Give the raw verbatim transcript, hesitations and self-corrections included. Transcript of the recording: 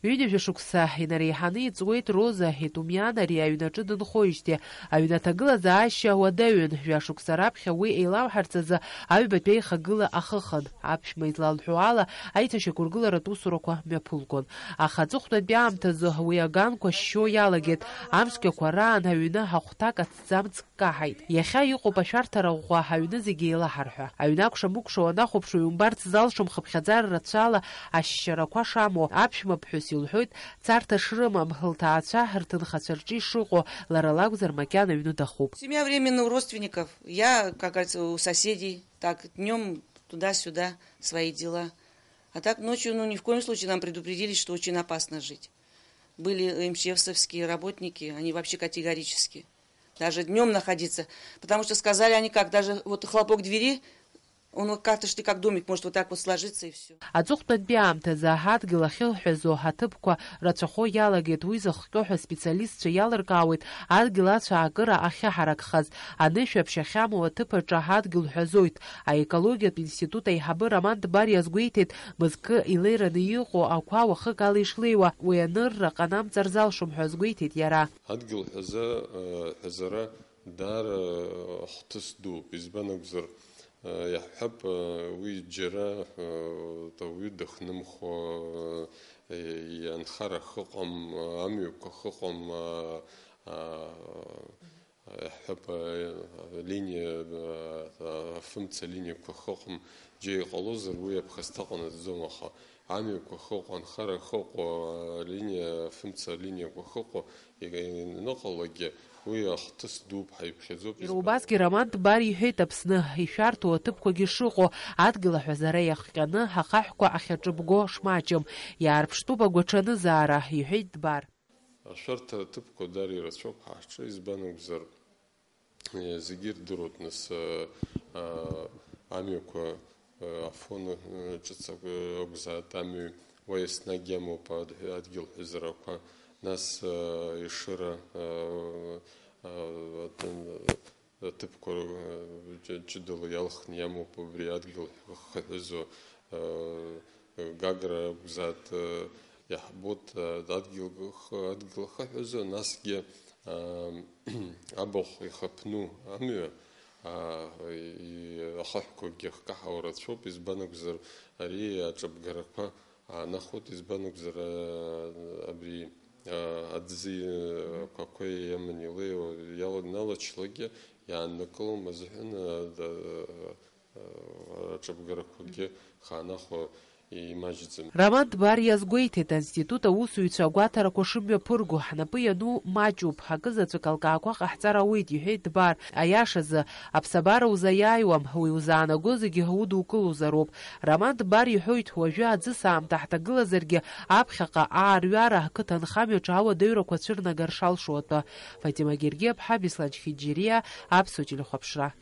Ҩынҩажәа шықәса инареиҳаны иҵуеит Роза Етумиан ари аҩнаҿы дынхоижьҭеи. Аҩны аҭагылазаашьа уадаҩын. Жәа шықәса раԥхьа уи еилалҳарц азы аҩбатәи аихагыла ахыхын. Аԥшәма излалҳәо ала, аицәашьақәыргыларатә усурақәа мҩаԥылгон. Аха аҵыхәтәантәи аамҭазы уи аганқәа шьшьо иалагеит. Амшцәгьақәа раан аҩны ахәҭак аҭӡамц каҳаит. Иахьа иҟоуп ашәарҭара ӷәӷәа, аҩны зегьы еилаҳарҳәа. Аҩны акәша-мыкәша уанахәаԥш, уимбарц залшом хыԥхьаӡара рацәала ашьшьарақәа шамоу. Аԥшәма ԥҳәыс илҳәоит, царҭа шрымам, лҭаацәа рҭынхацәа рҿы ишыҟоу, лара лакәзар макьана аҩны дахуп. Семья временно у родственников, я, как говорится, у соседей, так, днём туда-сюда, свои дела. А так ночью, ну, ни в коем случае нам предупредили, что очень опасно жить. Были эмчевсовские работники, они вообще категорически. Даже днём находиться. Потому что сказали они как, даже вот хлопок двери, он вот как-то, что как домик может вот так вот сложиться и всё. Аҵыхәтәантәи аамҭазы адгьыл ахьылҳәазо аҭыԥқәа рацәахо иалагеит, уи зыхҟьо ҳәа специалистцәа иалыркаауеит адгьыл ацәаакыра ахьаҳаракхаз. Анышә аԥшь ахьамоу аҭыԥ аҿы адгьыл ҳәазоит. Аекологиатә институт аиҳабы Роман Дбар иазгәеиҭеит, мызкы илеираны иҟоу ақәа уахык ала ишлеиуа, уи анырра ҟанамҵар залшом ҳәа азгәеиҭеит иара. Адгьыл ҳәаза, э, ҳәазара даара, э, хҭыс дууп. Избан акәзар, э, иаҳҳәап, э, уи џьара, э, ауаҩы дахнымхо, э, ианхара хыҟам, амҩақәа хыҟам, а, а, иаҳҳәап, а, линиа, а, афымца линиақәа хыҟам, џьа иҟалозар, уи аԥхасҭа ҟанаҵӡом, аха амҩақәа хыҟоу, анхара хыҟоу, алиниа, афымца алиниақәа хыҟоу ианыҟалогьы, уи ахҭыс дууп, ҳаиԥхьаӡоуп. Иара избан убасгьы Роман Дбар иҳәеит, Аԥсны ишәарҭоу аҭыԥқәагьы шыҟоу, адгьыл аҳәазара иахҟьаны ахаҳәқәа ахьаҿыбго шмаҷым, иаарԥштәуп агәаҽанызаара, иҳәеит Дбар. Ашәарҭа аҭыԥқәа дара ирацәоуп ҳа ҳҿы, избан акәзар, зегьы ирдыруеит, нас, а, а, амҩақәа, а, Афон, а, ҿыц акә-, акәзаат, амҩа уа еснагь иамоуп ад-, адгьыл ҳәазарақәа, нас, а, Ешыра, а, а, аҭ-, аҭыԥқәа, а, ҷ-, ҷыдала иалхны иамоуп убри адгьыл хыҳәазо, а, Гагра акәзаат, а, иаҳбоит, а, адгьыл х-, адгьыл ахыҳәазо, насгьы, а, абахә ихаԥну амҩа, а, и-, ахаҳәқәагьы ахькаҳау рацәоуп, избан акәзар, ари аҿыбгарақәа аанахәоит, избан акәзар, а, абри, а, аӡы, а, қәақәа иаман илеиуа иала-, иналачлакгьы иааннакылом азыҳәан, а, да-, а, аҿыбгарақәагьы хаанахәа имаҷӡам. Роман Дбар иазгәеиҭеит, аинститут аусзуҩцәа агәаҭарақәа шымҩаԥырго, ҳнапы иану маҷуп, акызаҵәык алкаақәа ҟаҳҵар ауеит, иҳәеит Дбар. Аиашазы, аԥсабара узаиааиуам, уи узаанаго зегьы удукылозароуп. Роман Дбар иҳәоит, уажәы аӡыс аамҭа ҳҭагылазаргьы, аԥхьаҟа аарҩара ақыҭанхамҩаҿы ауадаҩрақәа цәырнагар шалшо атәы. Фатима Гергиаԥҳа, Беслан Чхиџьириа, Аԥсуа телехәаԥшра.